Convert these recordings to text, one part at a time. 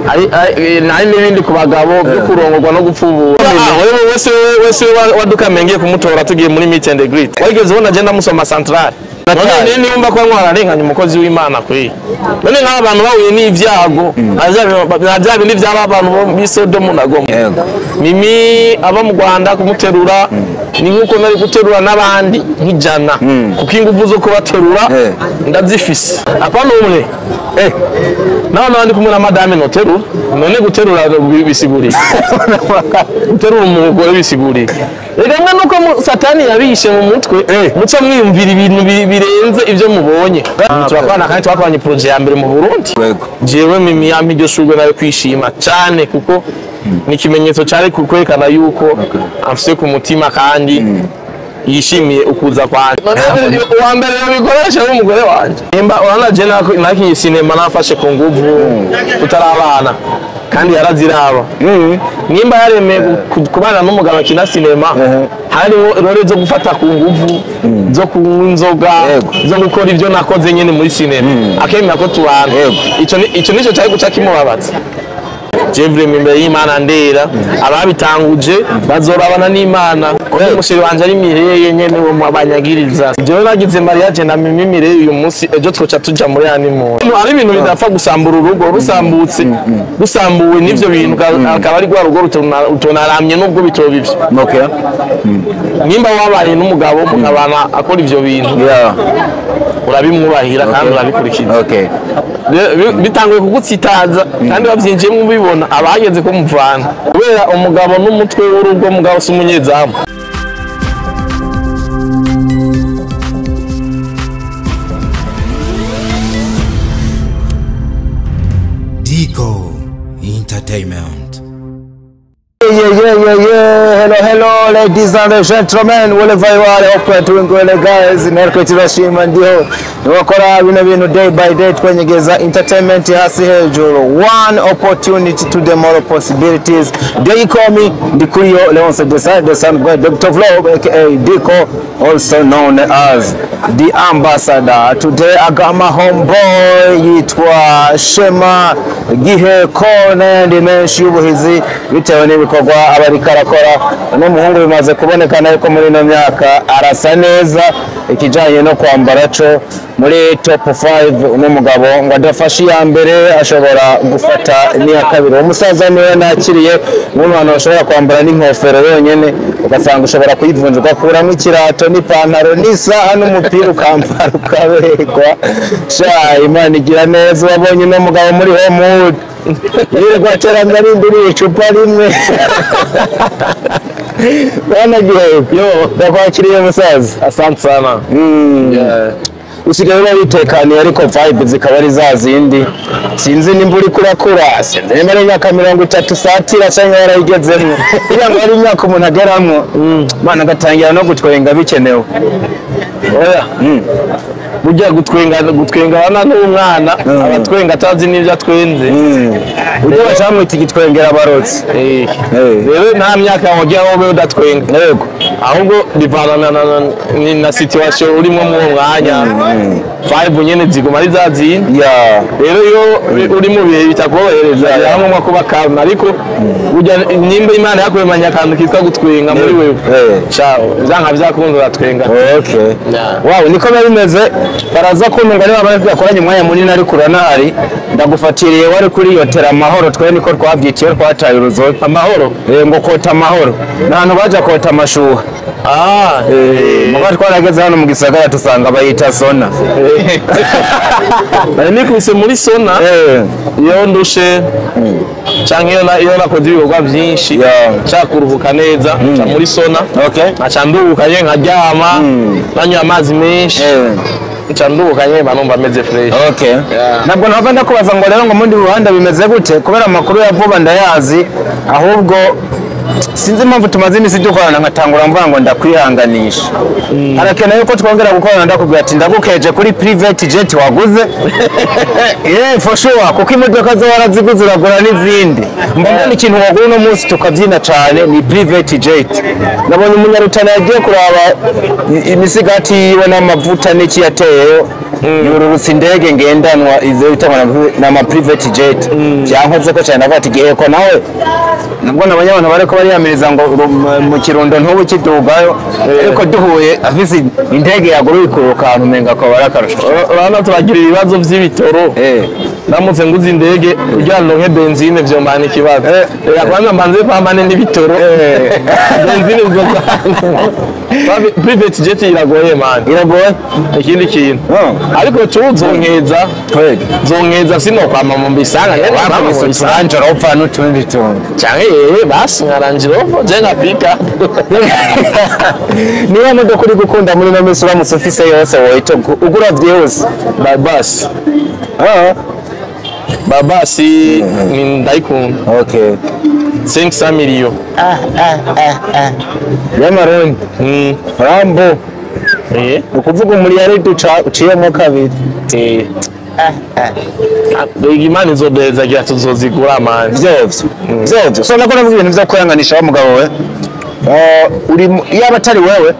Hari n'ibindi ku bagabo byo kurongorwa no gupfubura. Wewe wese wese wadukamengeye kumutora tugiye muri meet and greet. Wigeze ubona agenda musoma central? None niba ko mwararenganye umukozi w'Imana kwe. None nk'aba bantu bahuye n'ivyago, na bya bindi byaba abantu b'i Sodomu na Gomora. Mimi aba mu Rwanda kumuterura ni nkuko nari guterura n'abandi nk'ijana, kuko ingufu zo kubaterura ndazifise. Apana umwe. Naho nandi kumwe na madame noterura, none guterura bisiguriye. Guterura umugore bisiguriye. Reka mwe nuko Satani yabishe mu mutwe, muca mwiyumvira ibintu birenze ivyo mubonye. Turakorana kandi twakoranye projet ya mbere mu Burundi. Jewe Mimi yampa iryo shurwe nayo kwishima cyane, kuko ni ikimenyetso cyari kukwerekana yuko amfise ku mutima kandi yishimiye ukuza kwanje. Uwa mbere yabikoresha ari umugore wanje. Nimba urabona je nakinye sinema nafashe ku nguvu tutarabana, kandi yaraziraba. Nimba yaremeye kubana n'umugabo akina sinema, hariho role zo gufata ku nguvu, zo kunywa inzoga, zo gukora ibyo nakoze nyene muri sinema, akemera ko tubana. Ico nico cyari guca kimubabaza. Jevre imbere y'Imana ndera, ababitanguje bazorabana n'Imana. Umusheri wanje ari Mireye nyene wo mabanyagiriza. Jewe nagize mariage na Mimi Mireye uyu munsi, ejo twoca tuja muri honeymoon. Ari ibintu bidapfa gusambura urugo, rusambutse rusambuwe n'ivyo bintu akaba ari rwa rugo rutonaramye nubwo bitoba ivyo. Nimba wabaye n'umugabo mukabana akora ivyo bintu, urabimwubahira kandi urabikurikiza. Bitanguye kugutsitaza kandi bavyinjiyemo ubibona abageze ko muvana, kubera umugabo n'umutwe w'urugo, mugabo si umunyezamu. Dico Entertainment. Yeah. Hello, hello, ladies and gentlemen, wherever you are, hope you are doing well, guys. Narko turashima ndio niwakora bino bintu day by day twenyegeza entertainment hasi hejuru. One opportunity to the more possibilities. They call me Ndikurio Leonce Desai, the son of Dr. Vlog, aka Dico, also known as the ambassador. Today I got my homeboy yitwa Shema Giheko n'ayandi menshi y'ubuhizi bitewe n'ibikorwa aba ariko arakora. Uno muhungu bimaze kubonekana yuko muri ino myaka arasa neza, ikijanye no kwambara co muri top 5 uno mugabo ngo adafashe iya mbere ashobora gufata n'iya kabiri. Uwo musaza niwe nakiriye nk'umuntu bashobora kwambara n'inkofero yonyene, ugasanga ushobora kuyivunja ugakuramo ikirato n'ipantaro n'isaha n'umupira ukambara ukaberwa. Sha Imana igira neza, wabonye uno mugabo muri Homewood yirirwa ateramye arindiriye icupa rimwe. Bwana Giheko, ndakwakiriye musaza. Asante sana. Usigaye uba witekaniye ariko vibe zikaba ari za zindi. Sinzi nimba uriko urakura, sinzi nimba ari imyaka 30 satira canke warayigezemwo. Kugira ngo ari imyaka umuntu ageramwo, Imana agatangira no gutwenga bikenewe. Oya. Burya gutwengana n'umwana, abatwenga atazi n'ivyo atwenze. Burya bacamwita igitwengera abarotsi. Rero nta myaka wagira wowe udatwenga. Yego. Ahubwo bivana na situation urimo mu mwanya. Vibe nyene ziguma ari za zindi. Rero iyo uri mu bihe bitakorohereza, ari ngombwa kuba calm, ariko burya nimba Imana yakuremanye akantu kitwa gutwenga muri wewe, ciao, vyanka vyakunze uratwenga. Wow, niko biba bimeze. Baraza kuntunga niba bari bakoranye umwanya munini ariko uranahari. Ndagufatiriye wari kuri yotera amahoro, twe niko twavyitiye twataye uruzobe. Amahoro? Ngo kota amahoro. N'ahantu baja kota amashuha. Muga twarageze hano mu gisagara tusanga bayita sona. Nari nikubise muri sona, iyo ndushe canke iyo nakoze ibikorwa vyinshi, nshaka kuruhuka neza, nca muri sona. Nkaca nduhuka nyene nkaryama, nanywa amazi menshi. Nca nduhuka nyene mba numva meze fresh. Ntabwo nava ndakubaza ngo rero ngo mundi Rwanda bimeze gute, kubera amakuru ya vuba ndayazi, ahubwo sinzi impamvu tumaze iminsi dukorana nkatangura mvuga ngo ndakwihanganisha. Harakenewe yuko twongera gukorana, ndakubwira ati ndagukeje kuri private jet waguze. For sure, kuko imodoka zo waraziguze uragura n'izindi. Mbona ikintu wagura uno munsi tukabyina cyane ni private jet. Nabonye umunyarutana yagiye kuraba imisigati yiwe n'amavuta n'iki yateyeyo. Yururutse indege ngendanwa izo bita na private jet. Byankoze ko cyane, navuga ati Giheko nawe nubwo nabonye abantu bariko bariyamiriza ngo mu Kirundo ntubu kidugayo, ariko duhuye afise indege yaguruye ikuruka ahantu umenga ko barakarusha. Urabona turagira ibibazo vy'ibitoro. Ndamutse nguze indege kugira ngo ndonke benzine vyombana ikibazo. Reka kwanza mbanze pambane n'ibitoro, benzine bizozana. Private jet iragoye, man. Iragoye. Ikindi kintu, ariko tuzonkeza zonkeza sinokwama mu bisanga nyene, kwama mu Wakubise bisanga. uturanjoro upfa n'utundi tuntu. Canke yeye basi nka Range Rover je nkapika. Niyo modoka uri gukunda muri ino minsi, uramutse ufise yose wohita ugura vyihuse? Brabus. Brabus ni ndayikunda. 500 millions. Y'amarundi? Rambo? Ni ukuvuga umuriyaridi uciyemo kabiri. Eh. Mbega Imana izoduhezagira tuzozigura, man. Vyovyo vyovyo, so nako navuga ibintu vyo kwihanganisha wa mugabo we. Uri iyaba atari wewe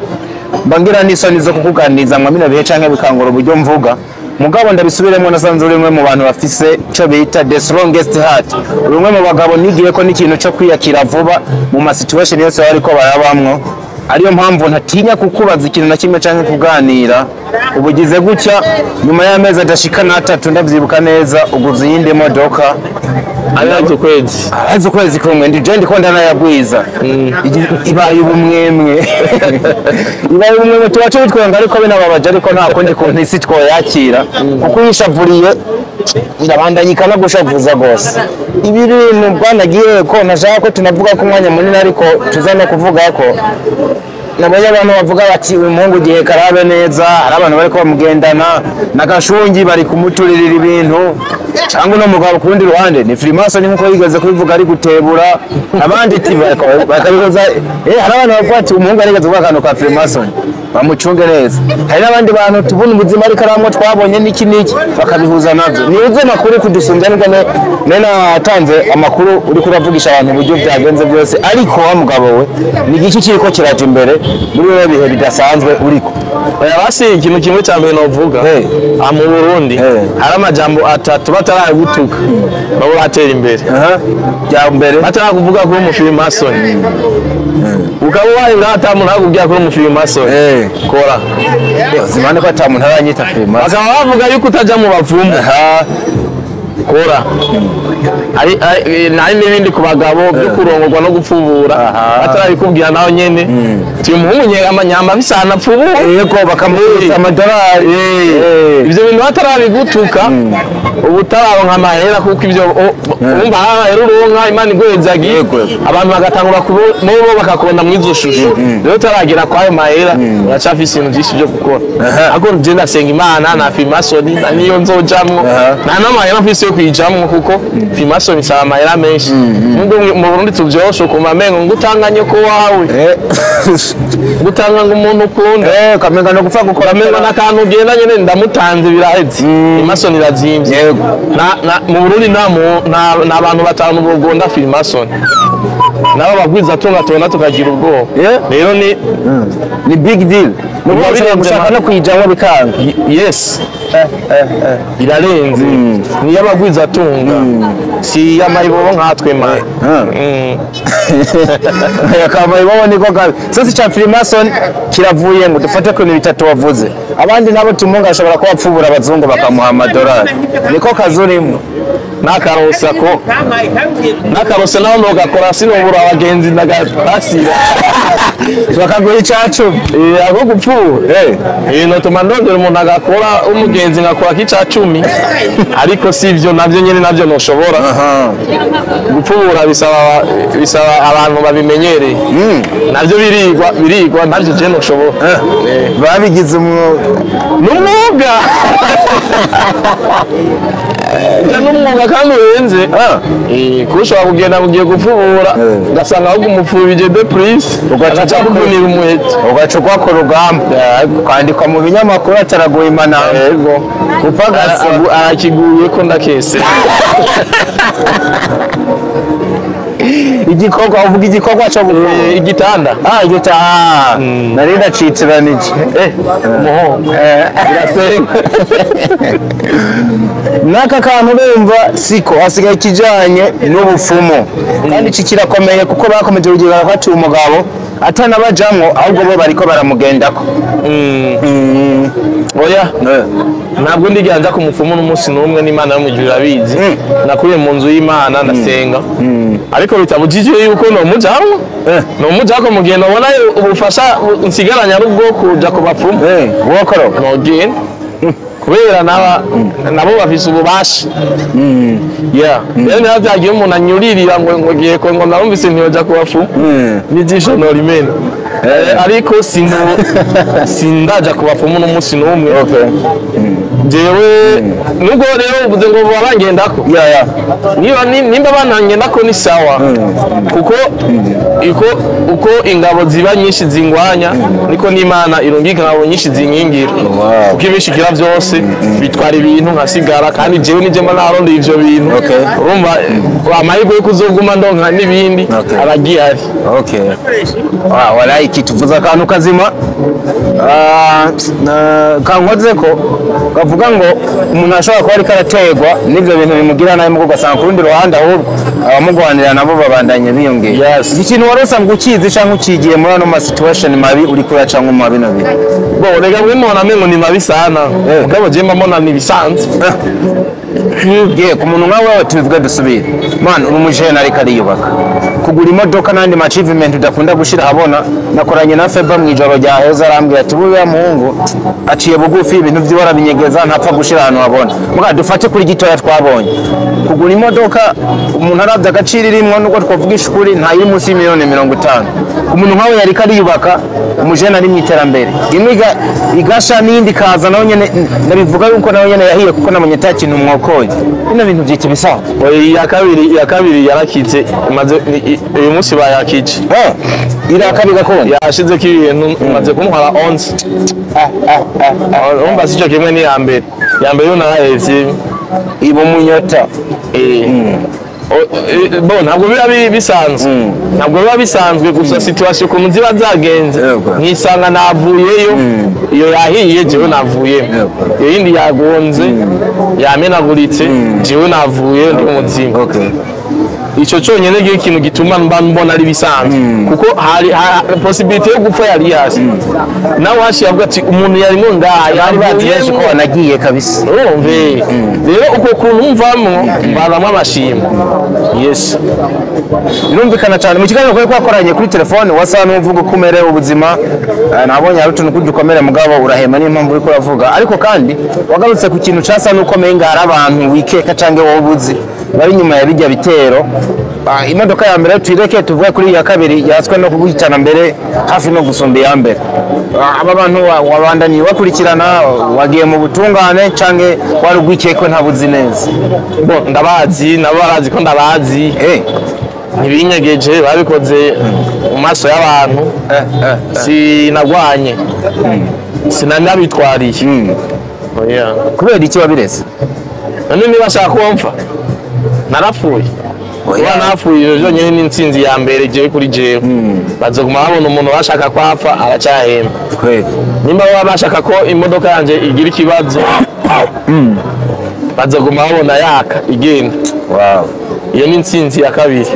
mba ngira n'isoni zo kukuganiriza mwa bino bihe canke bikangora uburyo mvuga. Mugabo ndabisubiremo, nasanze uri umwe mu bantu bafise ico bita the strongest heart. Uri umwe mu bagabo nigiye ko n'ikintu co kwiyakira vuba mu ma situation yose bariko barabamwo, ariyo mpamvu ntatinya kukubaza ikintu na kimwe canke kuganira. Ubugize gutya nyuma y'amezi adashika n'atatu, ndavyibuka neza, uguze iyindi modoka. Ari ukwezi. Aheze ukwezi kumwe, ndi je ndiko ndanayagwiza. Ibaye ubumwemwe, ibaye ubumwemwe, tuba tubitwenga ariko binababaje, ariko nta kundi kuntu isi twoyakira, kuko uyishavuriye irabandanyika no gushavuza rwose. Ibi bintu bwanagiye ko ntashaka ko tunavuga ko umwanya munini, ariko tuza no kuvuga ko nabonye abantu bavuga bati uyu muhungu igihe karabe neza, hari abantu bariko bamugendana na Gashungi bari kumuturirira ibintu, cyangwa uno mugabo ku rundi ruhande ni Freemason nkuko yigeze kubivuga ari gutebura abandi, ati bakabihoza. Hari abantu bavuga ati umuhungu arigeze kuvuga akantu ka Freemason, bamucunge neza. Hari n'abandi bantu tubona ubuzima ariko aramwo twabonye n'iki n'iki bakabihuza navyo. Ni uzi amakuru kudusumbya, nubwo ne natanze amakuru, uriko uravugisha abantu uburyo byagenze byose. Ariko wa mugabo we, ni igiki kiriko kiraja imbere muri bino bihe bidasanzwe uriko? Oya, basi ikintu kimwe cya mbere novuga. Aha mu Burundi hari amajambo atatu bataragutuka baba batera imbere. Aha, bya mbere? Batarakuvuga kuri umufirimasoni, ukaba ubaye ngaho ata muntu akubwira kuri umufirimasoni, kora. Zimane ko ata muntu aranyita Freemason. Bakaba bavuga yuko utaja mu bapfumu, kora. Hari n'ibindi ku bagabo byo kurongorwa no gupfubura, batarabikubwira naho nyene tuyu muhungu nyamba bisana apfubura. Yego, bakamubitsa amadolari. Ivyo bintu batarabigutuka ubu utararonka amahera, kuko ivyo urumva amahera uronka Imana iguhezagiye, abantu bagatangura bobo bakakubona mw'izo shusho. Rero utaragera kwayo mahera uracafise ibintu vyinshi vyo gukora, ariko je ndasenga Imana na Freemason na niyo nzojamwo, nta n'amahera mfise yo kuyijamwo, kuko Freemason isaba amahera menshi. Nubwo mu Burundi tuvyoshe ukumva amengo ngo utanga nyoko wawe, gutanga ngo umuntu ukunda. Ukamenga no gupfa gukora. Ukamengo n'akantu ugenda nyene ndamutanze biraheze. Freemason irazimvye. Mu Burundi nta bantu batanu bogonda Freemason, nabo bagwiza tunga tubona tukagira ubwoba. Rero ni Ni big deal. Nubwo Biba ushobora birenze gushaka no kuyijamwo bikanga. Yes, irarenze, ni iy'abagwiza tunga, si iy'amayibobo nkatwe, man. Akaba iwabo niko kabi. Sasa cha Freemason kiravuye ngo dufate ku bintu bitatu wavuze. Abandi nabo tumunga ashobora kuba apfubura abazungu bakamuha amadolari. Niko kazurimo. N'akarosa ko n'akarosa naho nogakora sinobura abagenzi ndagasira. Bakaguha icacu. Ako gupfura, notuma ndondera umuntu agakora w'umugenzi ngakora k'ica 10, ariko si ivyo navyo nyene navyo noshobora gupfubura, bisaba abantu babimenyereye, navyo birigwa, birigwa, navyo je noshobora. Babigize umwuga. N'umwuga. N'umwuga kandi urenze. Kuko ushobora kugenda ugiye gupfubura, ugasanga ahubwo umupfubije de plus, agaca kuvunira umuheto. Ugaca ugwa ku rugamba. Kwandikwa mu binyamakuru ataraguye imanamba. Yego. Kupagasa. Arakiguye ko ndakese. Igikorwa uvuga, igikorwa cyo gupfubura? Igitanda. Ah, igita, ah, nari ndacitiranije. Umuhungu birasenga. N'aka kantu urumva siko hasigaye ikijanye n'ubupfumu, kandi iki kirakomeye kuko bakomeje kugira ko ati umugabo atanabajamwo, ahubwo bo bariko baramugendako. Oya, ntabwo ndigera nja ku mupfumu n'umunsi n'umwe, n'Imana yo mu ijuru irabizi. Nakuriye mu nzu y'Imana, ndasenga, ariko bitabujije yuko nomujamwo, nomujako mu gihe nobona ubufasha nsigaranye ari ubwo kuja ku bapfumu. Wokoro. Nogenda kubera naba nabo bafise ububasha. Yeah, rero niba vyagiye umuntu anyuririra ngo ngiye ko ngo narumvise ntiyoja ku bapfumu, n'ijisho norimena. Ariko sindaja ku bapfumu n'umunsi n'umwe. Jewe nubwo rero uvuze ngo barangendako, niba nimba banangendako ni sawa, kuko uko ingabo ziba nyinshi zingwanya, niko n'Imana irungika ingabo nyinshi zinkingira, kuko ibishikira byose bitwara ibintu nkasigara, kandi jewe nije mba narondeye ivyo bintu. Urumva amahirwe yo kuzoguma ndonka n'ibindi abagiye ari. Okay. Ah, walahi kituvuza akantu kazima. Ah, kankoze ko kavuga ngo umuntu ashobora kuba ariko arategwa n'ivyo bintu bimugira nabi, mugo ugasanga ku rundi ruhande ahubwo abamugwanira nabo babandanye biyongera. Iki kintu wari usanzwe ukizi canke ukigiye muri ano ma situation mabi uriko uracamwo mu bino bintu? Bo rega mwe mubona mengo ni mabi sana, mugabo je mba mbona ni ibisanzwe. Ye, ku muntu nka wewe, tubivuge dusubire, man, uri umujene ariko ariyubaka, kugura imodoka n'andi ma achievement udakunda gushira ahabona. Nakoranye na Feba mu ijoro rya heza, arambwira ati buriya muhungu aciye bugufi, ibintu vyiwe arabinyegeza, ntapfa gushira ahantu habona. Muga dufate kuri gitoya twabonye, kugura imodoka, umuntu aravye agaciro irimwo, nubwo twavugisha ukuri ntayiri munsi y'imiliyoni 50. Umuntu nkawe yariko ariyubaka, umujene ari mu iterambere, imwe igasha n'iyindi ikaza, nawe nyene ndabivuga yuko nawe nyene yahiye, kuko namenye ata kintu mwokoye, bino bintu vyita ibisanzwe. Oya, iya kabiri yarakize, imaze uyu munsi bayakije. Iraka bigakunda. Yashizeko ibintu, imaze kumutwara 11. Urumva sico kimwe n'iya mbere. Iya mbere yo narahevye. Iba umunyota. Bo ntabwo biba bisanzwe, ntabwo biba bisanzwe, gusa situation ukuntu ziba zagenze, nkisanga navuyeyo, iyo yahiye jewe navuyeyo, iyo yindi yagonze yamenaguritse jewe navuyeyo ndi muzima. Ico cyonyine gihe ikintu gituma mba mbona ari bisanzwe, kuko hari possibility yo gupfa yari hasi, nawe haciye avuga ati umuntu yarimo ngaha. Bari bazi benshi ko wanagiye kabisa. Urumve rero uko kuntu mvamwo, mvanamwo amashimwe, yes. Birumvikana cyane. Mu kiganiro kwari kwakoranye kuri telefone, wasa n'uvuga uko umerewe ubuzima. Nabonye hari utuntu tw'udukomere, mugabo urahema, niyo mpamvu uriko uravuga. Ariko kandi wagarutse ku kintu casa n'uko umenga hari abantu wikeka canke wowe ubuzi bari inyuma ya bijya bitero. Imodoka ya mbere tuyireke, tuvuge kuri iya kabiri yatswe no kuguhitana mbere hafi no gusumba iya mbere. Aba bantu wabandaniye bakurikirana, wagiye mu butungane canke wari ugwikekwe ntabuzi neza? Bo ndabazi, nabo barazi ko ndabazi. Ntibinyegeje, babikoze mu maso y'abantu. Sinagwanye, sinanabitwariye. Oya. Kubera iki wabiretse? None niba ashaka ko mpfa, narapfuye. Kuba napfuye, ivyo vyonyene ni intsinzi ya mbere jewe kuri jewe. Bazoguma babona umuntu bashaka ko apfa aracyahemba. Kweli. Nimba baba bashaka ko imodoka yanje igira ikibazo, bazoguma babona yaka igenda. Iyo ni intsinzi ya kabiri.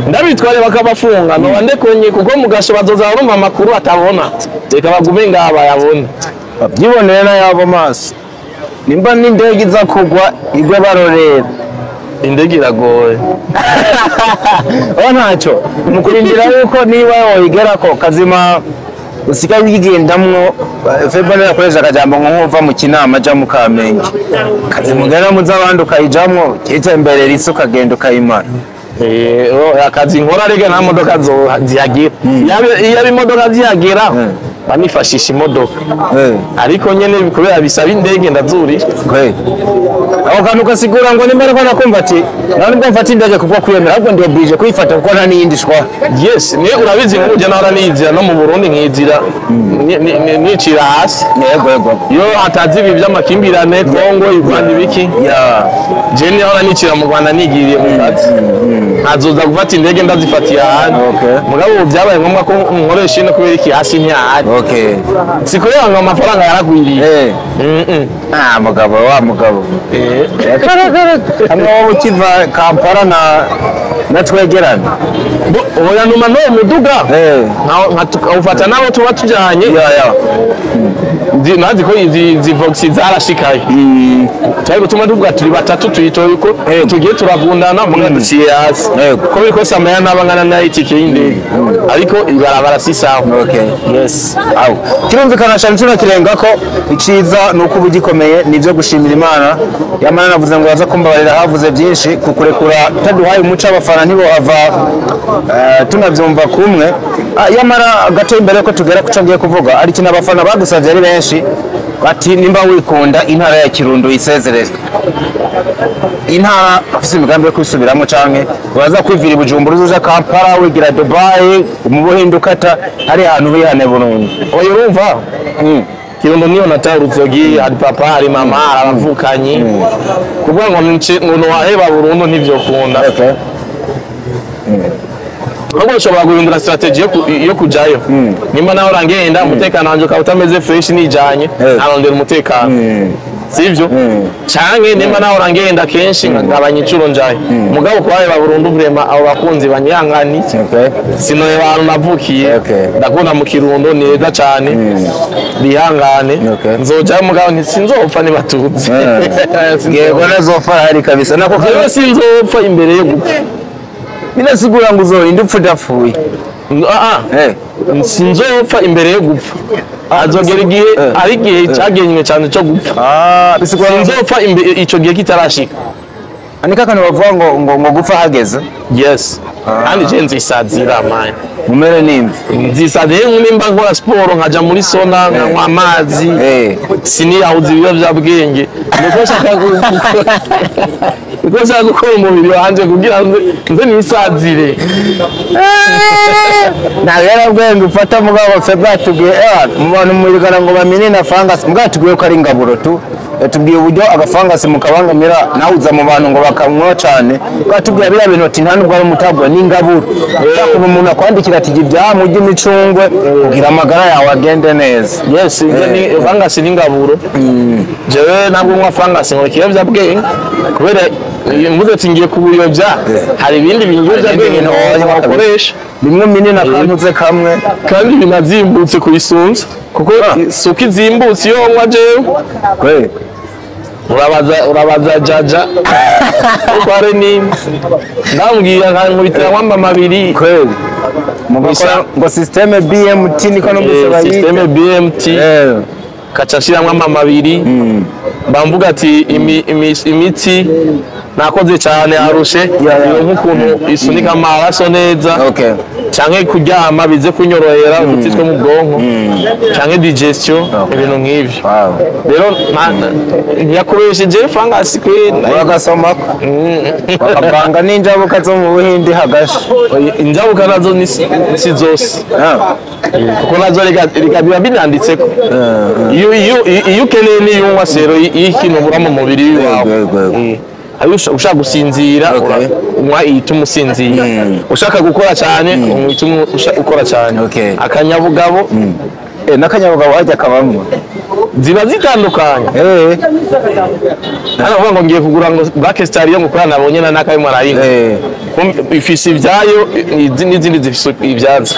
Ndabitware bakabafunga, noba ndekonye, kuko mugasho bazoza barumva amakuru atabona. Reka bagume ngaha bayabone. Babyibonere n'ayabo maso, nimba n'indege iza kugwa igwe barorera. Indege iragoye. Oya, ntacyo, mu kurindira yuko niba woyigera ko kazima usigaye wigendamwo. Feba niyo yakoresha akajambo ngo nkuva mu Kinama aja mu Kamenge, kazima ugera mu z'abandi ukayijamwo, itemberera isi, ukagenda ukayimara. Oh, akazi nkora rega nta modoka zihagira. Iyo imodoka zihagera. Banifashisha imodoka, ariko nyene kubera bisaba indege ndazurira. Kweli. Ako kantu kasigura ngo nimba ariko nakumva ati nta nubwo mfata indege kubwo kwiyemera, ahubwo ndi obligé kuyifata kuko nta n'iyindi shwa. Yes, ni urabizi, nk'ubu nahora nizira no mu Burundi, nkizira nicira hasi. Yego yego. Iyo hatazi ibi by'amakimbirane, Kongo, u Rwanda, ibiki, je nihora nicira mu Rwanda nigiriye mu kazi, nkazoza gufata indege ndazifatiye ahandi. Mugabo ubu byabaye ngombwa ko nkoresha ino kubera iki? Hasi ntihahari. Si kubera ngo amafaranga yaragwiriye. Ah, mugabo wa mugabo. Hamwe wowe ukiva Kampala na twegerane. Oya, numa n'uwo muduga nkawufata n'abo tuba tujyanye. Nazi ko izi Vox zarashikaye, twari gutuma tuvuga turi batatu, tuyitoye uko tugiye turagundana, muga duciye hasi. Ko biri kose amaya n'aba angana n'ay'itike y'indege, ariko ibarabara si sawa. Yes. Aho kirumvikana cyane, tunakirenga ko iciza ni uko uba ugikomeye, nibyo gushimira Imana. Yamara navuze ngo baza kumbabarira, havuze byinshi kukurekura taduhaye umuco, abafana ntibohava tunabyumva kumwe. Yamara gato imbere ko tugera kuco ngiye kuvuga, ari ikintu abafana bagusavye ari benshi, bati nimba wikunda intara ya Kirundo isezerere intara, afise imigambi yo kwisubiramo canke uraza kwivira i Bujumbura, uzoja Kampala, wigira Dubai, mu Buhinde, ukata hari ahantu wihane burundu? Oya, urumva, Kirundo niyo nataye uruzogi, hari papa, hari mama, hari abavukanyi. Kuvuga ngo ngo nohaheba burundu ntivyokunda. Ahubwo ushobora guhindura strategy yo kujayo. Nimba nawe urangenda, umutekano wanje ukaba utameze fresh, nijanye nkarondera umutekano, sivyo? Canke nimba nawe urangenda kenshi, nkagabanya incuro njayo. Mugabo kuhaheba burundu, vraiment, abo bakunzi banyihangani, sinoheba ahantu navukiye. Ndakunda mu Kirundo neza cane, bihangane. Nzojayo, mugabo ntisinzopfa nibatutsi. Yego, nazofa hari kabisa nako. Jewe sinzopfa imbere yo gupfa. Binasigura ngo uzorinda upfa udapfuye? Ah ah. Sinzopfa imbere yo gupfa, azogera igihe, ari igihe cyagenywe cyane cyo gupfa. Ah, bisigura Sinzopfa ico gihe kitarashika. Ni kakantu bavuga ngo gupfa hageze. Yes, kandi je nzisazira, man. Mumere n'imvi. Nzisazira nimba nkora siporo, nkaja muri sauna, nkanywa amazi, siniyahuza ibiyovyabwenge. Niko nshaka gukora umubiri wanje kugira nze nisazire. Nta biyobyabwenge ufata, mugabo fe bwatubwiye mu bantu murigana ngo bamenye na fangasi, bwatubwiye ko ari ingaburo tu. Yatubwiye uburyo agafangasi mukabangamira, nawe uza mu bantu ngo bakanywa cyane. Bwatubwiye biriya bintu ati nta nubwo ari umutabwa, ni ingaburo. Ukuntu umuntu akwandikira ati jya ibyamu, ujye imicungwe kugira amagara yawe agende neza. Yes, ivyo ni fangasi, ni ingaburo. Jewe ntabwo nywa fangasi ngo ikiyovyabwenge, kubera mvuze ati ngiye kubuyobya, hari ibindi bintu biyovyabwenge ibintu wakoresha. Bimwe minini akantuze kamwe. Kandi binazimbutse kuyisunza, kuko suko izimbutse iyo nywa jewe. Kweli? Urabaza jaja kuko hari ni ndambwira nkankubitira nwamba abiri. Kweli, mugakora ngo système BMT, niko numvise bayita. Système BMT. Kaca nshiramwo amama abiri, bamvuga ati imiti nakoze cyane arushe, iyo nk'ukuntu isunika amaraso neza, canke kuryama bize kunyorohera, udutsi two mu bwonko canke digestion, ibintu nk'ivyo. Rero ntiyakoresheje fangasi kweri. Uragasomako bakavanga n'injabuka zo mu Buhindi hagashe. Injabuka nazo ni si zose, kuko nazo rega biba binanditseko. Iyo ukeneye n'iyunywa sero iyo ikintu ubura mu mubiri wawe. Yego, yego. Hari ushaka gusinzira, unywa iyituma usinzira. Ushaka gukora cyane, unywa iyituma ukora cyane. Akanyabugabo. N'akanyabugabo hajya kabamwo? Ziba zitandukanye. Hano bavuga ngo ngiye kugura ngo Black Star yo gukora, nabonye na nakabimwe arayinywa. Ifise ibyayo n'izindi zifise ibyazo.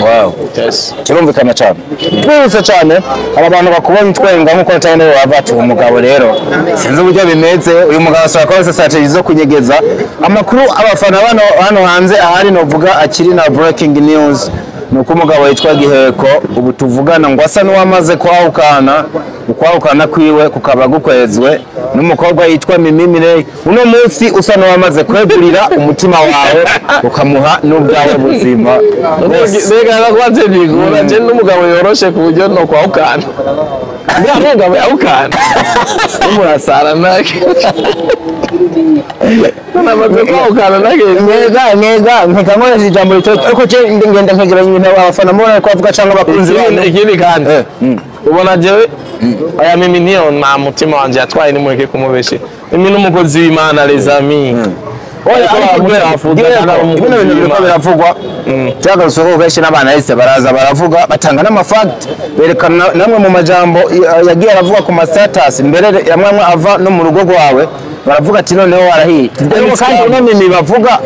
Yes. Kirumvikana cyane, twihuse cyane. Aba bantu bakubonye twenga nk'uko cyane baba bati umugabo rero sinzi uburyo bimeze, uyu mugabo ashobora kuba afite strategy zo kunyegeza amakuru abafana bano hano hanze. Ahari novuga akiri na breaking news ni uko umugabo yitwa Giheko ubu tuvugana ngo asa n'uwamaze kwahukana. Ukwahukana kwiwe kukaba gukwezwe n'umukobwa yitwa Mimi Mireye. Uno munsi usa n'uwamaze kwegurira umutima wawe, ukamuha n'ubwawe buzima. Reka nakwanze bigora, je n'umugabo yoroshe ku buryo no kwahukana. Mbega n'umugabo yahukana murasara nake namaze kwahukana nake. Neza neza, nkeka nkoresha ijambo rito, ariko je ngenda nkegeranya ibintu abafana mubona ko bavuga cyangwa abakunzi banyu. Ikindi kandi, ubona jewe aya Mimi niyo nta mutima wanje yatwaye, nimureke kumubeshe. Mimi n'umukozi w'Imana, les amis. Oya, ariko baramucafuza kandi ari umukozi bino bintu biriko w'Imana. Biravugwa, byagarutsweho kenshi n'abana bahise baraza baravuga, batanga n'amafacts, berekana namwe mu majambo yagiye aravuga ku ma status mbere yamwe amwe ava no mu rugo rwawe, baravuga ati noneho warahiye. Ariko kandi uno Mimi bavuga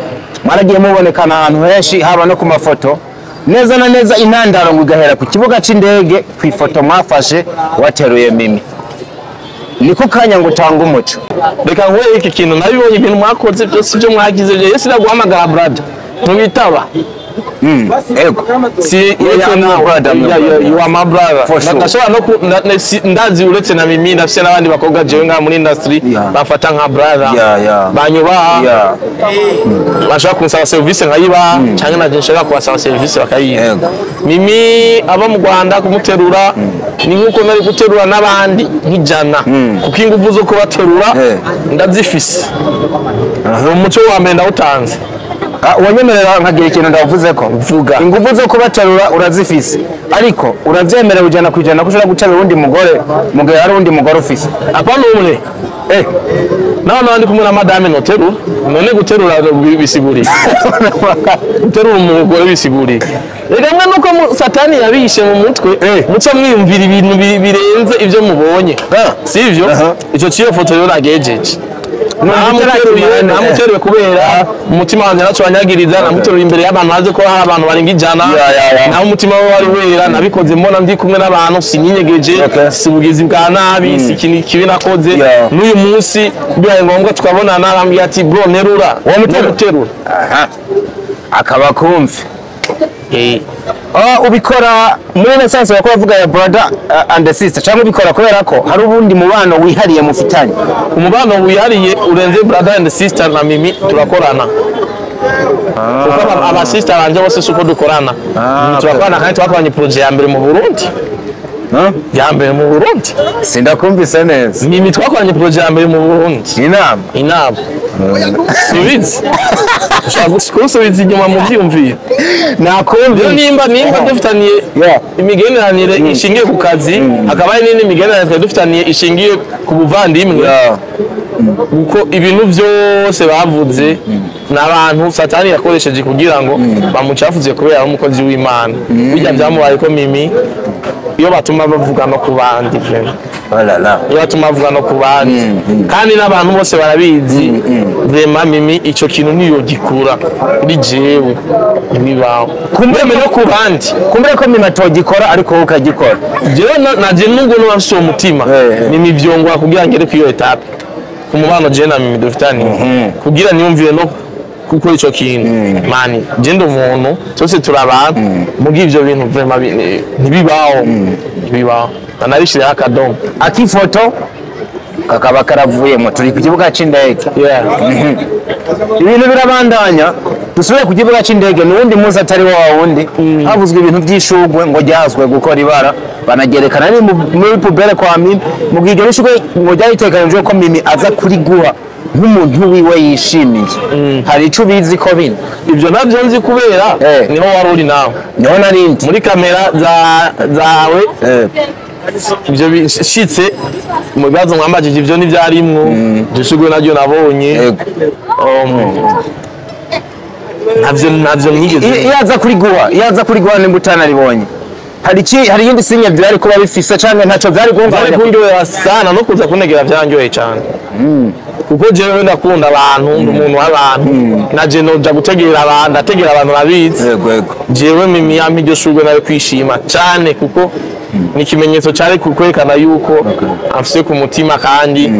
mwaragiye mubonekana ahantu henshi, haba no ku mafoto neza na neza. Intandaro ngo igahera ku kibuga c'indege, ku ifoto mwafashe wateruye Mimi. Niko kanya ngo utanga umuco. Reka nkore iki kintu, nabibonye ibintu mwakoze byose, ibyo mwagize byo. Yesu naguhamagara, brother, ntubitaba. Ego. Si uretse Yeah, I'm nawe your brother, I'm your Yeah, brother. you are my brother. For sure. Ndashobora no ndazi uretse na Mimi, ndafise n'abandi bakobwa jewe ngaha muri industry bamfata nka brother, banyubaha, bashobora kunsaba serivisi nkayibaha, cyangwa nanjye nshobora kubasaba serivisi bakayiha. Mimi ava mu Rwanda, kumuterura ni nk'uko nari guterura n'abandi nk'ijana, kuko ingufu zo kubaterura ndazifise. Uwo muco wa mbere ndawutanze. Ah, uwanyemerera nkagira ikintu ndavuze ko. Vuga. Ingufu zo kubaterura urazifise, ariko uravyemerewe 100% ko ushobora guterura uwundi mugore mu gihe hari uwundi mugore ufise? Apana umwe. Naho nawe ndi kumwe na madame noterura. None guterura bisiguriye guterura umugore bisiguriye? Reka mwe nuko satani yabishe mu mutwe, muca mwiyumvira ibintu birenze ibyo mubonye, sivyo? Ico ciyo foto rero nagejeje, namuteruye, namuteruye kubera umutima wanjye naco wanyagiriza. Namuteruye imbere y'abantu, bazi ko hari abantu barenga 100. Ya, ya. Naho umutima we wari wera, nabikoze mbona ndi kumwe n'abantu, sininyegeje. Si ubugizi bwa nabi, si ikintu kibi nakoze. N'uyu munsi bibaye ngombwa tukabonana, arambwira ati: "Bro, nterura." Muterura. Aha. Akaba kumve. Ah, ubikora muri essence bako bavuga ya brother and sister, cyangwa ubikora kubera ko hari ubundi mubano wihariye mufitanye? Umubano wihariye urenze brother and sister na Mimi, turakorana, kuko aba sister banje bose si uko dukorana. Turakorana kandi twakoranye projet ya mbere mu Burundi. Huh? Ya mbere mu Burundi. Sindakumvise neza. Mimi twakoranye projet ya mbere mu Burundi. Inama. Inama subiza, ushobora kunsubiza inyuma mu byiyumviro. Nakumvise. Rero nimba dufitaniye imigenderanire ishingiye ku kazi, hakaba hari n'indi migenderanire twari dufitaniye ishingiye ku buvandimwe, kuko ibintu byose bavuze ni abantu satani yakoresheje kugira ngo bamucafuze kubera ari umukozi w'Imana. Bijya byamubaye ko Mimi, iyo batuma bavuga no ku bandi, vraiment. Oh là là. Iyo batuma bavuga no ku bandi, kandi n'abantu bose barabizi, vraiment Mimi ico kintu niyo gikura kuri jewe, ntibibaho Kumbe no ku bandi. Kumbure ko Mimi atogikora, ariko wowe ukagikora. Jewe naje nubwo nuba mfise uwo mutima, Mimi vyongora kugira ngere kuri iyo étape, ku mubano jewe na Mimi dufitaniye, kugira niyumvire no gukora ico kintu. Mani je ndi umuntu, twese turi abantu, muga ivyo bintu vraiment ntibibaho, ntibibaho, nanabishyireho akadomo. Akifoto kakaba karavuyemo turi ku kibuga c'indege. Ibintu birabandanya. Dusubire ku kibuga c'indege n'uwundi munsi atari wa wundi, havuzwe ibintu by'ishugwe ngo ryazwe gukora ibara, banagerekana ari muri poubelle kwa Mimi, mu gihe iryo shugwe ngo ryaritekanijwe ko Mimi aza kuriguha nk'umuntu wiwe yishimiye. Hari ico ubizi ko bino? Ibyo nabyo nzi kubera niho wari uri nawe. Niho narindi. Muri kamera zawe. Ibyo bishitse mu bibazo mwambajije, ibyo ntibyarimwo. Iryo shugwe naryo nabonye. Navyo mwigeze. Iyo aza kuriguha, nimba utanaribonye, hari iki, hari iyindi signe byari kuba bifise, canke ntaco vyari Byari guhungabanya? Kundyohera sana, no kuza kunegera byanyoheye cyane, kuko jewe ndakunda abantu, ndi umuntu w'abantu, na je noja gutegera abantu, ndategera abantu, babizi. Yego yego. Jewe Mimi yampa iryo shurwe nayo kwishima cyane, kuko ni ikimenyetso cyari kwerekana yuko amfise ku mutima kandi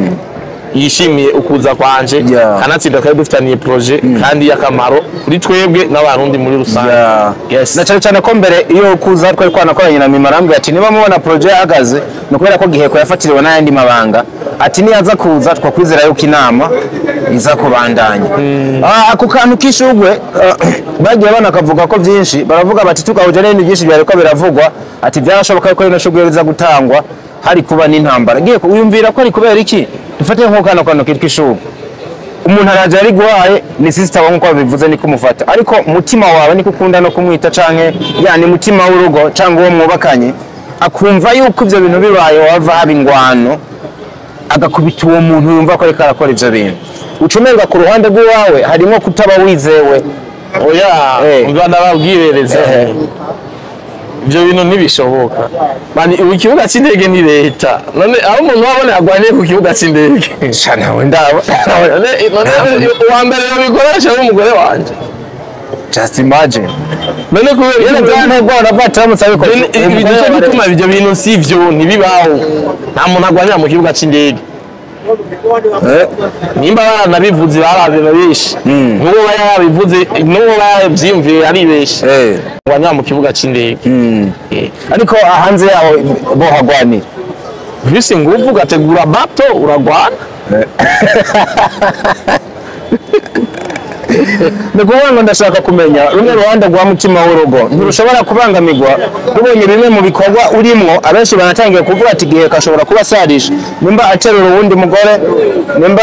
yishimiye ukuza kwanje. Kanatsinda twari dufitaniye projet kandi y'akamaro kuri twebwe n'abarundi muri rusange. Yes. Na cyane cyane ko mbere iyo kuza twari twanakoranye na Mima, arambwira ati niba mubona projet yahagaze ni ukubera ko Giheko yafatiriwe n'ayandi mabanga, ati niyaza kuza twakwizera yuko inama iza kubandanya. Ako kantu k'ishugwe bagiye banakavuga ko byinshi, baravuga bati tukahuje n'ibindi byinshi byariko biravugwa, ati byarashoboka ko rino shugwe riza gutangwa hari kuba n'intambara. Giheko, uyumvira ko ari kubera iki? Dufate nko kano kantu kitwa ishugwe, umuntu araje ari guhaye ni sister wawe nkuko babivuze niko umufata, ariko mutima wawe niko ukunda no kumwita, canke yani mutima w'urugo canke uwo mwubakanye akumva yuko ivyo bintu bibaye wava haba ingwano, agakubita uwo muntu yumva ko ariko arakora ivyo bintu. Ucumenga ku ruhande rw'iwawe harimo kutaba wizewe. Oya, umva ndababwirereza, ibyo bintu ntibishoboka. Mani, ubu ikibuga cy'indege ni leta. None aho umuntu wabona yagwaniye ku kibuga cy'indege? Sha, nawe ndaba. None uwa mbere yabikoresha ari umugore wanje. Just imagine. None kubera Yene byantego aravuga aramutse abikoze. Nicyo gituma ibyo bintu si byo, ntibibaho. Nta muntu agwanira mu kibuga cy'indege. Nimba baranabivuze barabibeshe, n'uwo yarabivuze n'uwo yabyiyumviye aribeshe. Agwanira mu kibuga cy'indege. Ariko hanze yaho bo hagwanira? Visi nguvu ugategura bato uragwana. Ni ukuvuga ngo ndashaka kumenya rumwe ruhande rwa mutima w'urugo ntirushobora kubangamirwa rubonye bimwe mu bikorwa urimwo. Abenshi banatangiye kuvuga ati Giheka ashobora kuba asarisha, nimba aterura uwundi mugore, nimba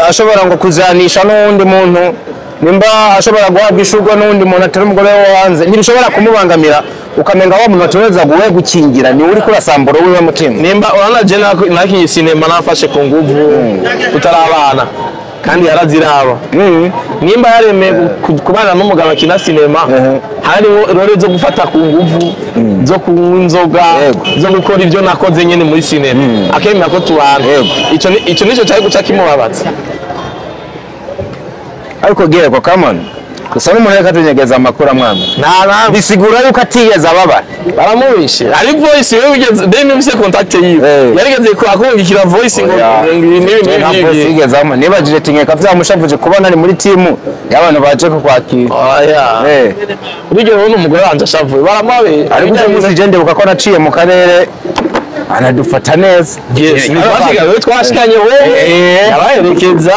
ashobora ngo kuzanisha n'uwundi muntu, nimba ashobora guhabwa ishurwe n'uwundi muntu atari umugore wo hanze, ntibishobora kumubangamira ukamenga wa muntu atoreza guwe gukingira ni uri kurasambura wiwe mutima? Nimba urabona je nakinye sinema nafashe ku nguvu tutarabana kandi yaraziraba. Nimba yaremeye kubana n'umugabo akina sinema, hariho role zo gufata ku nguvu, zo kunywa inzoga, zo gukora ibyo nakoze nyene muri sinema, akemera ko tubana. Ico nico cari guca kimubabaza. Ariko Giheko, come on, gusa n'umuntu reka tunyegeza amakuru amwamwe. Nta Bisigura yuko atigeze ababara? Baramubishe ari voice wewe ugeze then ufise contact yiwe. Yarigeze ko akungikira voice ngo Oya. ngo ibi n'ibi Nta n'ibi voice n'ibi. yigeze ampa. Nibajije ati nkeka vyamushavuje kubona ari muri timu y'abantu baje kukwakira. Oya, urigeze ubona umugore wanje ashavuye? Baramubeshe. Ariko uyu munsi je ndibuka ko naciye mu karere anadufata neza. Yes, ni twashikanye, twashikanye wowe abaherekeza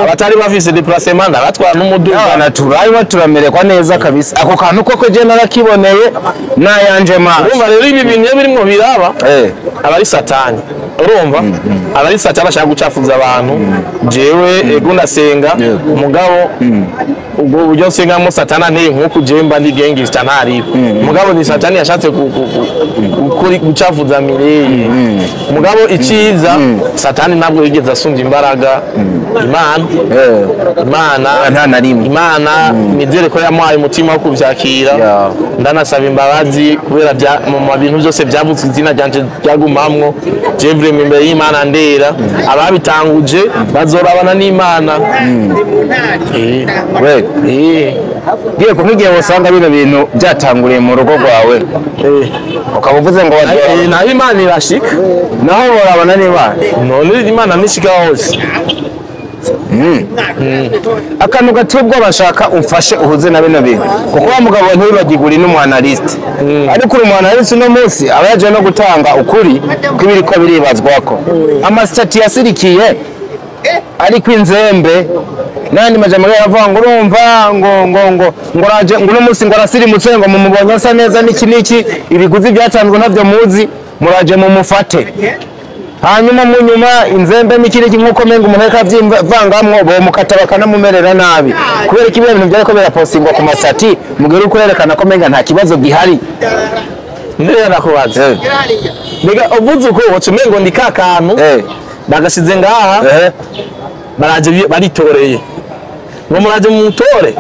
abatari bafise déplacement ndabatwara n'umuduga. Abana turarimo turamerekwa neza kabisa. Ako kantu koko je narakiboneye n'ayanje maso. Urumva rero ibi bintu iyo birimwo biraba aba ari satani, urumva aba ari satani ashaka gucafuza abantu. Jewe ego ndasenga, mugabo ubwo buryo nsengamo satani anteye nk'uku, jewe mba ndi gangster ntariho. Mugabo ni satani yashatse gucafuza Mireye. Mugabo iciza, satani ntabwo yigeze asumva imbaraga Imana. Imana Nta na rimwe. Imana nizere ko yamuhaye umutima wo kuvyakira. Ndanasaba imbabazi kubera mu bintu byose byavuzwe izina ryanje ryagumamwo. Je vraiment imbere y'Imana ndera, ababitanguje bazorabana n'Imana. We ngiye ko nk'igihe wasanga bino bintu byatanguriye mu rugo rwawe, ukaba uvuze ngo Naho Imana irashika. Naho borabana n'Imana. None Imana nishika hose. Akantu gateye ubwoba nshaka umfashe uhuze na bino bintu, kuko wa mugabo ntibibagirwe uri n'umwanaliste, ariko uri umwanaliste uno munsi aba yaje no gutanga ukuri kw'ibiriko biribazwako. Ama status yasirikiye ariko inzembe n'ayandi majambo yaravuga ngo urumva ngo raje ngo uno munsi ngo arasirimutse, ngo mumubonye asa neza n'iki n'iki, ibiguzi byatanzwe ntabyo muzi, muraje mumufate. Hanyuma mu nyuma inzembe n'iki n'iki, nk'uko menga umuntu ariko avyivangamwo, bomukata bakanamumerera nabi. Kubera ko ibintu byariko birapostingwa ku ma status mugere uko ko menga nta kibazo gihari. Ndera ndakubaza. Mbega uvuze uko waca umengo ndi ka kantu bagashize ngaha, baraje baritoreye ngo muraje mumutore.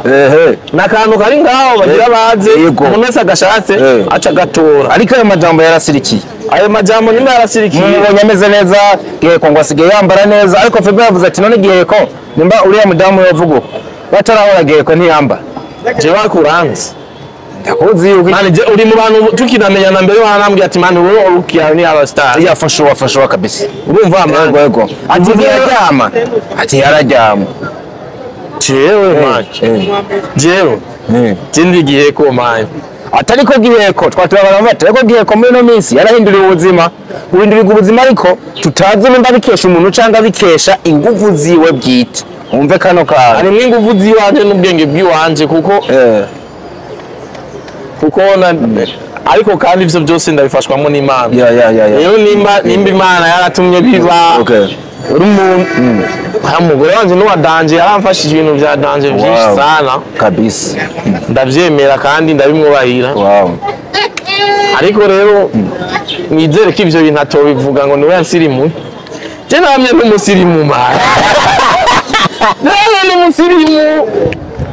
Ni akantu kari ngaho bagira baze, umuntu wese agashatse aca agatora. Ariko ayo majambo yarasirikiye. Ayo majambo nyine yarasirikiye. Mubonye ameze neza Giheko, ngo asigaye yambara neza, ariko Febe yavuze ati none Giheko nimba uriya mudamu yavuga uko batarahora, Giheko ntiyambara. Jewe akuranze. Ndakuzi yuko Man, je uri mu bantu tukinamenyana mbere wanambwiye ati man, wowe look yawe ni aba star. Ya, for sure, for sure kabisa. Urumva, man? Yego, yego. Ati ntiyararyama, ati yararyama. Jewe, man, jewe je ndi Giheko, man. Atari ko Giheko twaturabara bati, ariko Giheko muri ino minsi yarahinduriwe ubuzima, guhindurirwa ubuzima, ariko tutazi nimba bikesha umuntu cyangwa bikesha inguvu ziwe bwite. Wumve kano kantu. Harimwo inguvu ziwanje n'ubwenge bw'iwanje, kuko kuko na ariko kandi ivyo byose ndabifashwamo n'Imana. Ya. Rero nimba Imana yaratumye biba, uri umuntu, nta mugore wanje n'uwa danger, yaramfashije ibintu vya danger vyinshi sana. Ndavyemera kandi ndabimwubahira. Ariko rero nizere ko ivyo bintu atobivuga ngo niwe yansirimu. Je namye n'umusirimu, man, namye n'umusirimu.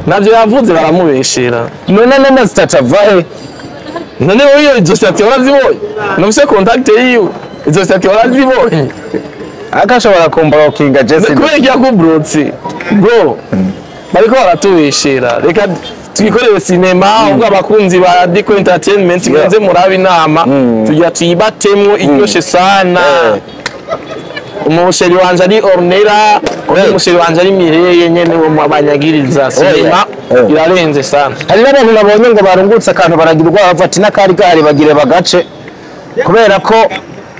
Navyo yavuze baramubeshera. None statut ava he? None wowe iyo izo statut warazibonye? Nufise contact yiwe, izo statut warazibonye? Akashobora kumblokinga Jesse. Kubera iki yakubrotse, bro? Bariko baratubeshera. Reka twikorere sinema. Ahubwo abakunzi ba Dico Entertainment, muze murabe inama tugira tuyibatemwo iryoshe sana. Umusheri wanje ari Ornella, umusheri wanje ari Mireye nyene wo mabanyagiriza sinema. Irarenze sana. Hari n'abantu nabonye ngo barungutse akantu, baragira ubwoba, bati n'akari gahari bagire bagace, kubera ko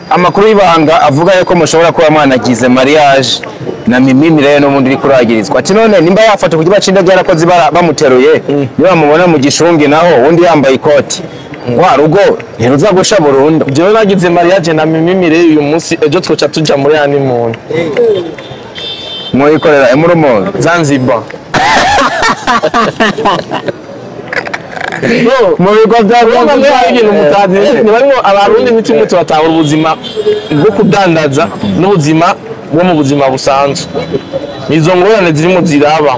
amakuru y'ibanga avuga yuko mushobora kuba mwanagize mariage na Mimi Mireille n'ubundi uri kuragirizwa. Ati none nimba yafata ku kibuga c'indege yarakoze ibara bamuteruye, niba bamubona mu gishungi naho undi yambaye ikoti, wa rugo ntiruza gusha burundu? Jewe nagize mariage na Mimi Mireille uyu munsi, ejo twoca tuja muri honeymoon. Mwikorera emurumonge? Zanzibar. Bro, mu bigo bya urumva mwe hari ibintu mutazi. Ni barimo Abarundi ntitumwe turatahura ubuzima bwo kudandaza n'ubuzima bwo mu buzima busanzwe. Izo ngorane zirimo ziraba.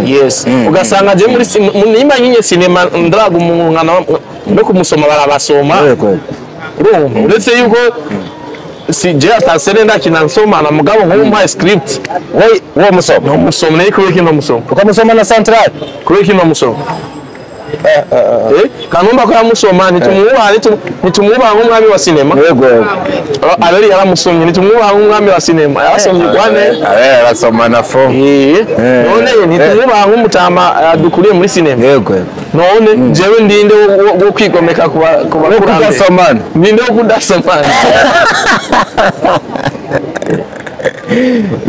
Yes, ugasanga je muri nimba nyinye sinema ndaga umuntu nkana no kumusoma barabasoma. Urumva, uretse yuko si je atasere ndakina nsoma na mugabo nk'ubu mpaye script, Wowe uwo musoma? No musoma naye. Kubera kino musoma. Ukamusoma na central? Kubera kino musoma. Kanumba ko yamusoma, ntitumwubaha, ntitumwubaha nk'umwami wa sinema? Yego. Abeli yaramusomye, ntitumwubaha nk'umwami wa sinema? Yarasomye kwane. Arasoma na fo. None ntitumwubaha nk'umutama dukuriye muri sinema? Yego. None jewe ndinde wo kwigomeka ku Wo bakurambere? kudasomana. Ndinde wo kudasomana?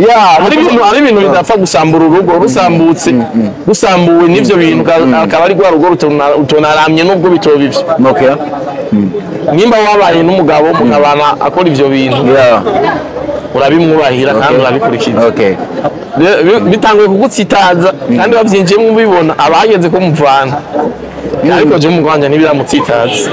Ya. Hari ibintu bidapfa gusambura urugo. Rusambutse, rusambuwe n'ivyo bintu, akaba ari rwa rugo rutonaramye nubwo bitoba ivyo. Nimba wabaye n'umugabo mukabana akora ivyo bintu, urabimwubahira kandi urabikurikiza. Bitanguye kugutsitaza kandi wavyinjiyemo ubibona, abageze ko muvana. Ariko je umugabo wanje ntibiramutsitaza.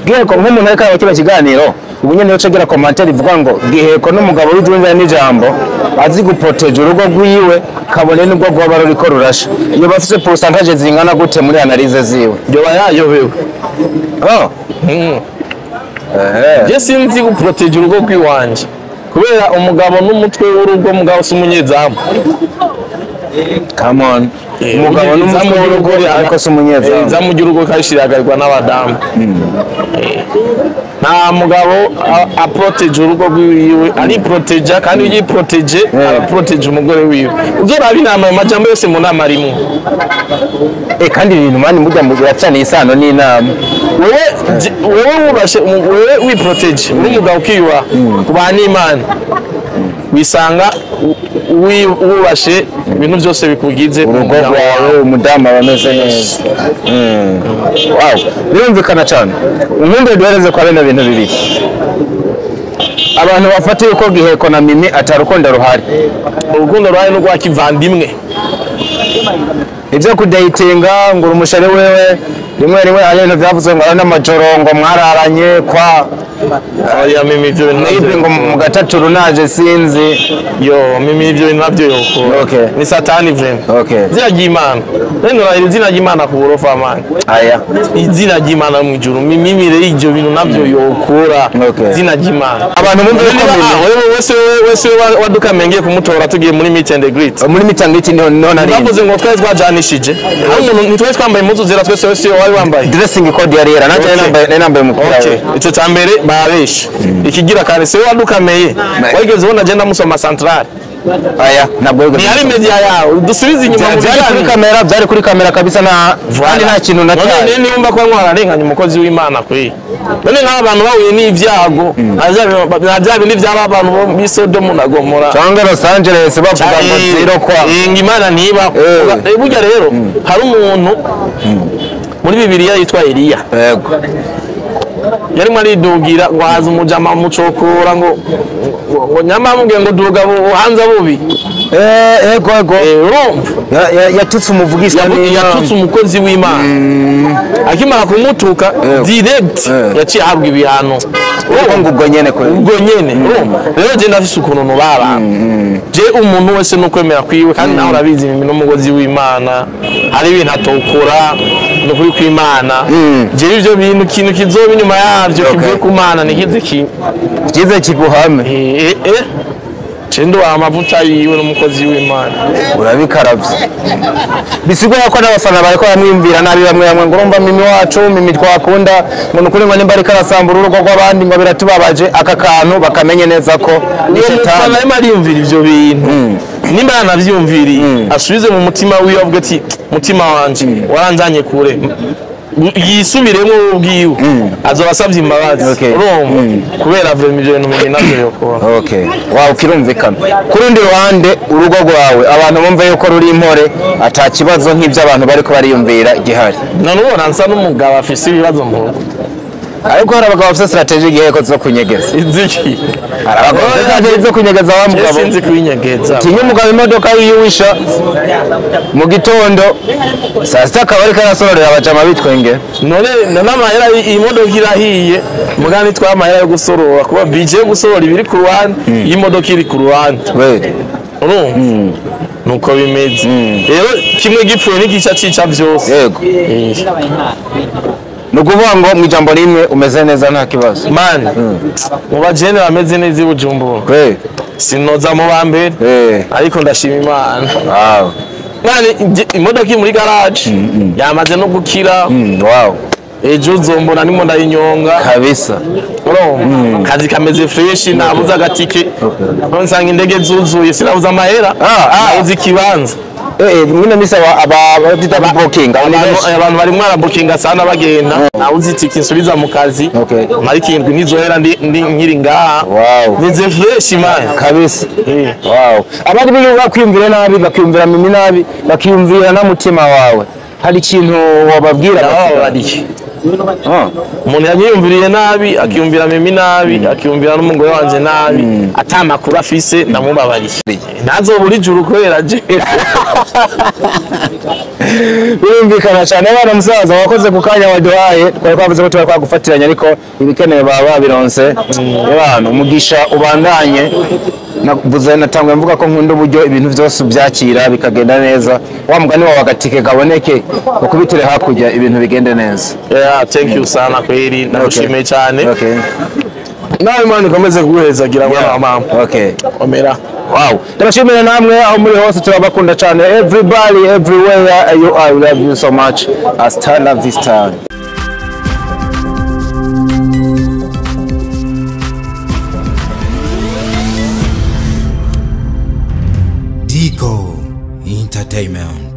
Giheko, nk'umuntu ariko araba kino kiganiro ubu nyene, yoca agira commentaire ivuga ngo Giheko n'umugabo w'ijunja n'ijambo, azi guproteja urugo rwiwe kabone nubwo rwaba ruriko rurasha. Iyo bafise pourcentage zingana gute muri analyse ziwe? Yoba yayobewe. Oh. Je sinzi guproteja urugo rw'iwanje, kubera umugabo n'umutwe w'urugo, mugabo si umunyezamu. Come on. Umugabo n'umutwe w'urugo, ariko si umunyezamu. Izamu ry'urugo karishiragarirwa n'abadamu. Nta mugabo aproteje urugo rwiwe, ariproteja, kandi iyo yiproteje araproteje umugore wiwe. Uzoraba inama, ayo majambo yose mu nama arimwo. Kandi ibintu man mujya mu biracana isano n'inama. Wewe wewe wubashe wewe, wiproteje, uri umugabo ukiyubaha kubana n'Imana, wisanga wubashe ibintu byose bikugize urugo umuryango rwawe, wawe. Umudamu aba ameze neza. Wow, birumvikana cyane. Ubundi duhereze kwa bino bintu bibiri: abantu bafata yuko Giheko na Mimi atarukundo ruhari. Urukundo ruhari n'urwa kivandimwe. Ibyo kudayitinga ngo uri umushari wewe, rimwe rimwe hari ibintu byavuzwe ngo ari n'amajoro ngo mwararanye kwa Oya, Mimi ibyo bintu maybe nabyo ngo mu gatatu runaje, sinzi. Yo, Mimi ibyo bintu nabyo yokora. Ni satani vraiment. Okay. Ziragiye Imana. None urahira izina ry'Imana ku burofa man. Aya. Izina ry'Imana mu ijuru mimimire y'ivyo bintu navyo yokora. Okay. Izina ry'Imana. Abantu bumve ko Niba Mimi wewe wese wadukamengeye kumutora tugiye muri meet and greet. Muri mitangiti niho niho nari. Bavuze ngo twari twajanishije. Hari umuntu ntitwari twambaye impuzu zera twese wese wari wambaye. Dressing code yari yera nanjye Okay. nari nambaye umupira. Okay. Ico ca mbere babeshe. Ikigira kare se wadukameye. Wigeze ubona agenda musoma central. Aya ntabwo Ni hari media yawe dusubize inyuma mu byari kuri biganiro. kamera, byari kuri kamera kabisa na kandi nta kintu na None cyane. niba ko mwararenganye umukozi w'Imana kwe. None nk'aba bantu bahuye n'ibyago, nka bya bindi byaba abantu bo muri Sodomu na Gomora. Cyangwa Los Angeles bavuga ngo zero kwa. Ngo Imana ntiba. Burya rero hari umuntu muri Bibiliya yitwa Eliya. Yego. Yarimo aridugira ngo haza umujama mucokora ngo ngo nyamamubwiye ngo duga buhanza bubi. Yego yego. Urumva? Yatutse umuvugishwa n'Imana. Yatutse umukozi w'Imana. Akimara kumutuka direct yaciye ahabwa ibihano. Urumva ngo ubwo nyene kwe. Ubwo nyene. Urumva? Rero je ndafise ukuntu nubaba. Je umuntu wese nukwemera kwiwe kandi nawe urabizi n'umugozi w'Imana. Hari ibintu atokora nukuri kw'Imana. Je ivyo bintu kintu kizoba inyuma yavyo kivuye ku Mana nikize ki. Kize kiguhame. Chendo amavuta yiwe n'umukozi w'Imana. Urabikaravye. Bisigura ko n'abafana bariko baramwiyumvira nabi bamwe bamwe ngo urumva Mimi wacu, Mimi twakunda, ngo nukuri ngo nimba ariko arasambura urugo rw'abandi ngo biratubabaje, aka kantu bakamenye neza ko ni Uwo shetani. mufana arimo ariyumvira ivyo bintu. Nimba yanavyiyumviriye asubize mu mutima wiwe avuge ati mutima wanje waranzanye kure. Yisubiremo ubwiwe azoba asavye imbabazi. Urumva? Kubera vraiment ivyo bintu Mimi navyo yokora. Okay. Wow, kirumvikana. Ku rundi ruhande urugo rwawe abantu bumva yuko ruri impore ata kibazo nk'ivyo abantu bariko bariyumvira gihari. None ubona nsa n'umugabo afise ibibazo mu rugo. Ariko hari abagabo bafise strategy igihe zo kunyegeza. Inziki. Hari abagabo bafise strategy zo kunyegeza wa mugabo. Sinzi kuyinyegeza. Tinye umugabo imodoka yiwisha mu gitondo saa sita akaba ariko arasororera abajama bitwenge. None n'amahera iyi modoka irahiye mugani twa amahera yo gusorora kuba budget yo gusorora ibiri ku ruhande iyi modoka iri ku ruhande. Urumva? Nuko bimeze. Rero kimwe gipfuye n'igica cica vyose. Yego. Ni ukuvuga ngo mu ijambo rimwe umeze neza nta kibazo. Man, mu bajene bameze neza i Bujumbura. Sinoza mu ba mbere. Ariko ndashima Imana. Wow. Mani imodoka iri muri garage yamaze no gukira. Wow. Ejo uzombona ndimo ndayinyonga. Kabisa. Urumva? Kazi kameze fresh nabuze agatike. Nsanga indege zuzuye sinabuze amahera. Nabuze ikibanza. Mwino misa aba bita booking. Abantu bari mwarabukinga sana bagenda. Nabuze itike nsubiza mu kazi. Mari kindwi nizohera ndi nkiri ngaha. Wow. Nize fresh man. Kabisa. Wow. Abandi biyo bakwiyumvira nabi, bakiyumvira Mimi nabi, bakiyumvira na mutima wawe. Hari ikintu wababwira babariye. Umuntu yanyiyumviriye nabi, akiyumvira Mimi nabi, akiyumvira n'umugore wanje nabi, atamakuru afise ndamubabariye. Ntazobura ijuru kubera je. Birumvikana cyane abana musaza wakoze ku kanya waduhaye, twari twavuze ko twari twagufatiranye ariko ibikenewe baba babironse. Abantu umugisha ubandanye. Navuze natanguye mvuga ko nkunda uburyo ibintu byose ubyakira bikagenda neza. Wa mugani wawe agatike kaboneke ukubitire hakurya ibintu bigende neza. Yeah, thank you sana kweri, ndagushimiye cyane. Nawe Imana ikomeze kuguhezagira mwana wa mama. Okay. Omera. Wow. Ndabashimira namwe aho muri hose turabakunda cyane. Everybody everywhere you are, we love you so much. Hasta la vista. Digo Entertainment.